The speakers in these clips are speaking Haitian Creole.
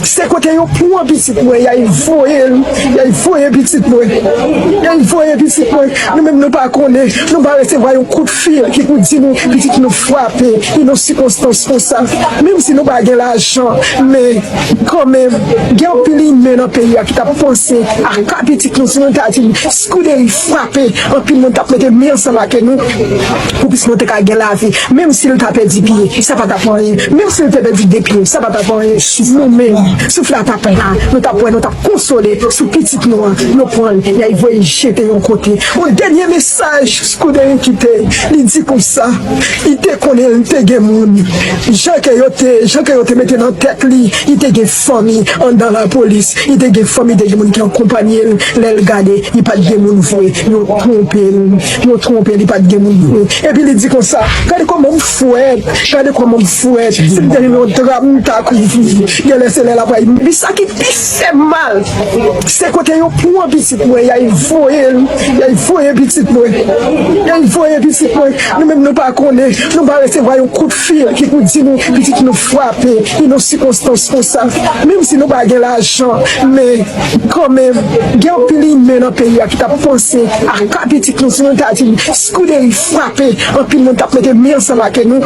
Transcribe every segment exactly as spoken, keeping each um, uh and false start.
Se kote yo pran pitit mwen, y al voye l, y al voye pitit mwen. Y al voye pitit mwen. Nou menm nou pa konnen, nou pa resevwa yon kout fil ki pou di nou pitit nou frape, e nan sikonstans konsa. Menm si nou pa gen lajan, men kanmenm, gen anpil imen nan peyi a ki t ap panse a ka pitit nou, si nou ta di Scoudéry frape, anpil moun t ap mete men ansanm ak nou pou pitit nou te ka gen lavi. Menm si l ta pèdi pye, sa pa t ap anyen. Menm si l te pèdi de pye, sa pa t ap anyen. Nou menm, souf la t ap la, nou t ap wè, nou t ap konsole sou pitit nou an. Nou pran l, y al voye jete yon kote. Yon dènye mesaj Scoudéry kite, li di konsa, li te konnen li te gen moun. Jan ke yo te, jan ke yo te mete nan tèt li, li te gen fanmi anndan lapolis, li te gen fanmi, te gen moun ki akonpanye l. Lè l gade, li pa t gen moun vre. Yo twonpe l, yo twonpe l, li pa t gen moun vre. Epi li di konsa, gade kòman m frèt, gade kòman m frèt. Si m te gen yon dra, m ta kouvri. Genlè se lè l ap rayi m. Epi sa ki pi fè m mal, se kote yo pran pitit mwen, y al voye l, y al voye pitit mwen, y al voye pitit mwen. Nou menm nou pa konnen, nou pa resevwa yon kout fil ki pou di nou pitit nou frape, e nan sikonstans konsa. Menm si nou pa gen lajan, men kanmenm, gen anpil imen nan peyi a ki t ap panse a ka pitit nou, si nou ta di Scoudéry frape, anpil moun t ap mete men ansanm ak nou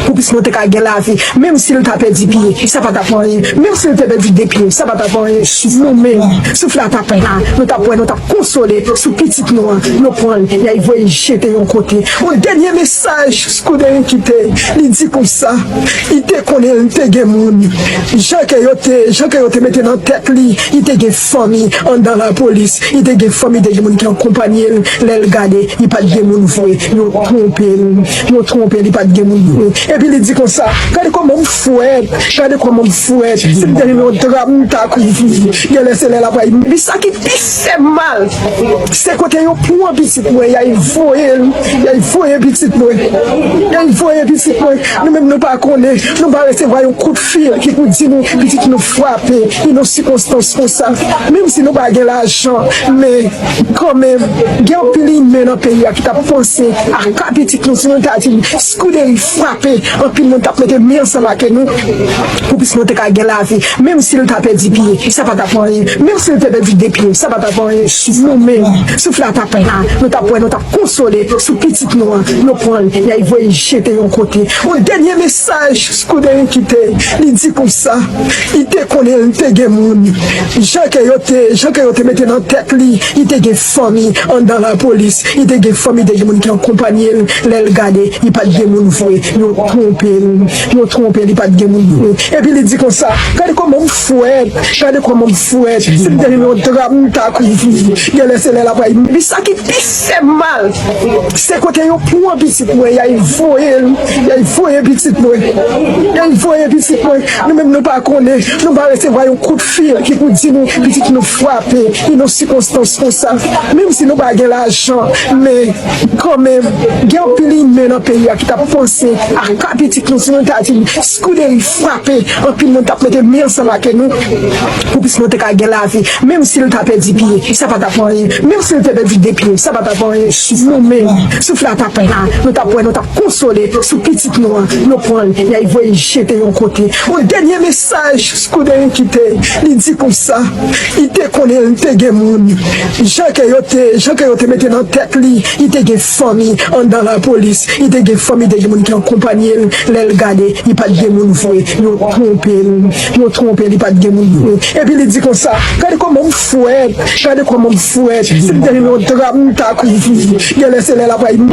pou pitit nou te ka gen lavi. Menm si l ta pèdi pye, sa pa t ap anyen. Menm si l te pèdi de pye, sa pa t ap anyen. Nou menm, souf la t ap la, nou t ap wè, nou t ap konsole sou pitit nou an. Nou pran l, y al voye jete yon kote. Yon dènye mesaj Scoudéry kite, li di konsa, li te konnen li te gen moun. Jan ke yo te, jan ke yo te mete nan tèt li, li te gen fanmi anndan lapolis, li te gen fanmi, te gen moun ki akonpanye l. Lè l gade, li pa t gen moun vre. Yo twonpe l, yo twonpe l, li pa t gen moun vre. Epi li di konsa, gade kòman m frèt, gade kòman m frèt. Si m te gen yon dra, m ta kouvri. Genlè se lè l ap rayi m. Epi sa ki pi fè m mal, se kote yo pran pitit mwen, y al voye l, y al voye pitit mwen, y al voye pitit mwen. Nou menm nou pa konnen, nou pa resevwa yon kout fil ki pou di nou pitit nou frape, e nan sikonstans konsa. Menm si nou pa gen lajan, men kanmenm, gen anpil imen nan peyi a ki t ap panse a ka pitit nou, si nou ta di Scoudéry frape, anpil moun t ap mete men ansanm ak nou pou pitit nou te ka gen lavi. Menm si l ta pèdi pye, sa pa t ap anyen. Menm si l te pèdi de pye, sa pa t ap anyen. Nou menm, souf la t ap la, nou t ap wè, nou t ap konsole sou pitit nou an. Nou pran l, y al voye jete yon kote. Yon dènye mesaj Scoudéry kite, li di konsa, li te konnen li te gen moun. Jan ke yo te, jan ke yo te mete nan tèt li, li te gen fanmi anndan lapolis, li te gen fanmi, te gen moun ki akonpanye l. Lè l gade, li pa t gen moun vre. Yo twonpe l, yo twonpe l, li pa t gen moun vre. Epi li di konsa, gade kòman m frèt, gade kòman m frèt. Si m te gen yon dra, m ta kouvri. Genlè se lè l ap rayi m. Epi sa ki pi fè m mal, se kote yo pran pitit mwen, y al voye l, y al voye pitit mwen, y al voye pitit mwen. Nou menm nou pa konnen, nou pa resevwa yon kout fil ki pou di nou pitit nou frape, e nan sikonstans konsa. Menm si nou pa gen lajan, men kanmenm, gen anpil imen nan peyi a ki t ap panse a ka pitit nou, si nou ta di Scoudéry frape, anpil moun t ap mete men ansanm ak nou pou pitit nou te ka gen lavi. Menm si l ta pèdi pye, sa pa t ap anyen. Menm si l te pèdi de pye, sa pa t ap anyen. Nou menm, souf la t ap la, nou t ap wè, nou t ap konsole sou pitit nou an. Nou pran l, y al voye jete yon kote. Yon dènye mesaj Scoudéry kite, li di konsa, li te konnen li te gen moun. Jan ke yo te, jan ke yo te mete nan tèt li, li te gen fanmi anndan lapolis, li te gen fanmi, te gen moun ki akonpanye l. Lè l gade, li pa t gen moun vre. Yo twonpe l, yo twonpe l, li pa t gen moun vre. Epi li di konsa, gade kòman m frèt, gade kòman m frèt. Si m te gen yon dra, m ta kouvri. Genlè se lè l ap rayi m.